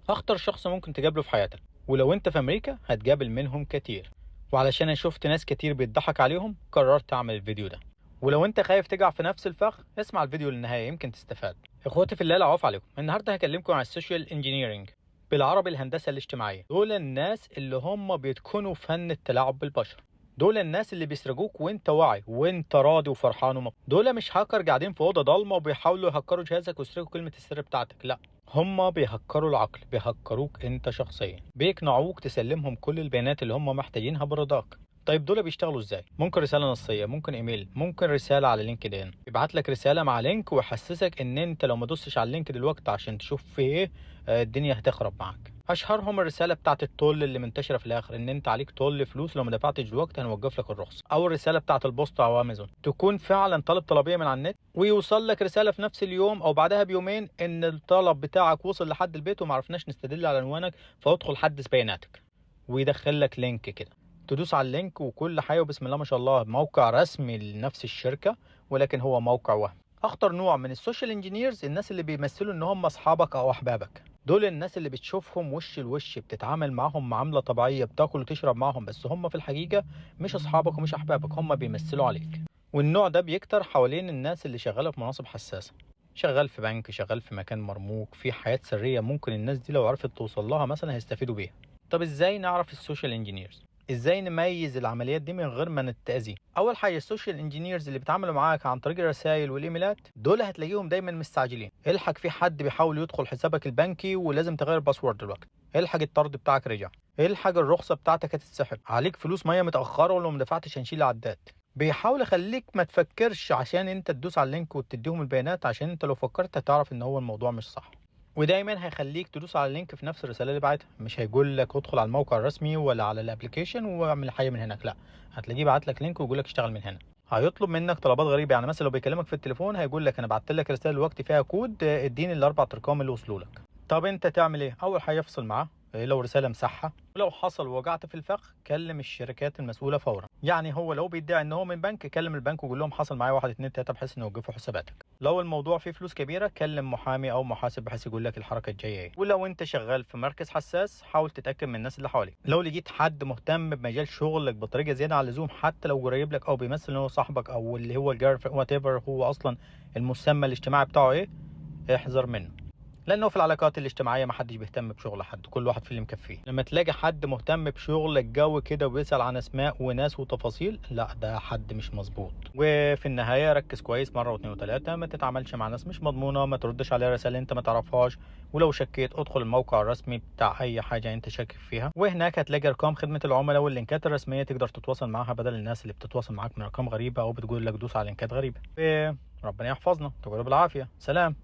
اخطر شخص ممكن تقابله في حياتك، ولو انت في امريكا هتقابل منهم كتير. وعلشان انا شفت ناس كتير بيضحك عليهم قررت اعمل الفيديو ده. ولو انت خايف تقع في نفس الفخ اسمع الفيديو للنهاية يمكن تستفاد. اخواتي في الله العوف عليكم، النهارده هكلمكم عن ال social engineering، بالعربي الهندسة الاجتماعية. دول الناس اللي هم بيتقنوا فن التلاعب بالبشر، دول الناس اللي بيسرقوك وانت واعي وانت راضي وفرحان ومبسوط. دول مش هاكر قاعدين في اوضة ضلمة وبيحاولوا يهكروا جهازك ويسرقوا كلمة السر بتاعتك، لا، هم بيهكروا العقل، بيهكروك انت شخصيا، بيقنعوك تسلمهم كل البيانات اللي هم محتاجينها برضاك. طيب دول بيشتغلوا ازاي؟ ممكن رسالة نصية، ممكن ايميل، ممكن رسالة على LinkedIn، يبعت لك رسالة مع link ويحسسك ان انت لو ما دوستش على ال link دلوقتي عشان تشوف فيه ايه الدنيا هتخرب معاك. اشهرهم الرسالة بتاعت ال toll اللي منتشرة في الاخر، ان انت عليك toll فلوس لو ما دفعتش دلوقتي هنوقف لك الرخصة. او الرسالة بتاعت البوسطه او امازون، تكون فعلا طالب طلبية من على النت ويوصل لك رسالة في نفس اليوم او بعدها بيومين ان الطلب بتاعك وصل لحد البيت وما عرفناش نستدل على عنوانك، فادخل حدث بياناتك، ويدخل لك link كده تدوس على ال link وكل حاجة وبسم الله ما شاء الله موقع رسمي لنفس الشركة، ولكن هو موقع وهم. اخطر نوع من ال social engineers الناس اللي بيمثلوا ان هم اصحابك او احبابك. دول الناس اللي بتشوفهم وش الوش، بتتعامل معاهم معاملة طبيعية، بتاكل وتشرب معاهم، بس هم في الحقيقة مش اصحابك ومش احبابك، هم بيمثلوا عليك. والنوع ده بيكتر حوالين الناس اللي شغالة في مناصب حساسة، شغال في بنك، شغال في مكان مرموق، في حياة سرية ممكن الناس دي لو عرفت توصل لها مثلا هيستفيدوا بيها. طب ازاي نعرف ال social engineers؟ ازاي نميز العمليات دي من غير ما نتأذي؟ اول حاجة ال social engineers اللي بيتعاملوا معاك عن طريق الرسائل والايميلات دول هتلاقيهم دايما مستعجلين. الحق في حد بيحاول يدخل حسابك البنكي ولازم تغير password دلوقتي، الحق الطرد بتاعك رجع، الحق الرخصة بتاعتك هتتسحب، عليك فلوس مية متاخرة ولو ما دفعتش هنشيل العداد. بيحاول يخليك ما تفكرش عشان انت تدوس على ال link وتديهم البيانات، عشان انت لو فكرت هتعرف ان هو الموضوع مش صح. ودايما هيخليك تدوس على ال link في نفس الرسالة اللي بعتها، مش هيقول لك ادخل على الموقع الرسمي ولا على ال application واعمل حاجة من هناك، لا، هتلاقيه بعت لك link ويقول لك اشتغل من هنا. هيطلب منك طلبات غريبة، يعني مثلا لو بيكلمك في التليفون هيقول لك انا بعت لك رسالة دلوقتي فيها كود، اديني الاربع ارقام اللي وصلوا لك. طب انت تعمل ايه؟ اول حاجة افصل معاه، لو رسالة مسحها، ولو حصل وقعت في الفخ كلم الشركات المسؤولة فورا. يعني هو لو بيدعي ان هو من بنك كلم البنك وقول لهم حصل معايا 1 2 3 بحيث ان يوقفوا حساباتك. لو الموضوع فيه فلوس كبيرة كلم محامي او محاسب بحيث يقول لك الحركة الجاية ايه. ولو انت شغال في مركز حساس حاول تتاكد من الناس اللي حواليك. لو لقيت حد مهتم بمجال شغلك بطريقة زيادة عن اللزوم، حتى لو قريب لك او بيمثل ان هو صاحبك او اللي هو ال girlfriend whatever هو اصلا المسمى الاجتماعي بتاعه ايه، احذر منه، لانه في العلاقات الاجتماعية ما حدش بيهتم بشغل حد، كل واحد في اللي مكفيه. لما تلاقي حد مهتم بشغلك جو كده وبيسال عن اسماء وناس وتفاصيل، لا، ده حد مش مظبوط. وفي النهاية ركز كويس مرة واثنين وثلاثة، ما تتعاملش مع ناس مش مضمونه، ما تردش على رسائل انت ما تعرفهاش، ولو شكيت ادخل الموقع الرسمي بتاع اي حاجة انت شاكك فيها، وهناك هتلاقي ارقام خدمة العملاء واللينكات الرسمية تقدر تتواصل معاها، بدل الناس اللي بتتواصل معاك من ارقام غريبة او بتقول لك دوس على لينكات غريبة. ربنا يحفظنا، تقعدوا بالعافية، سلام.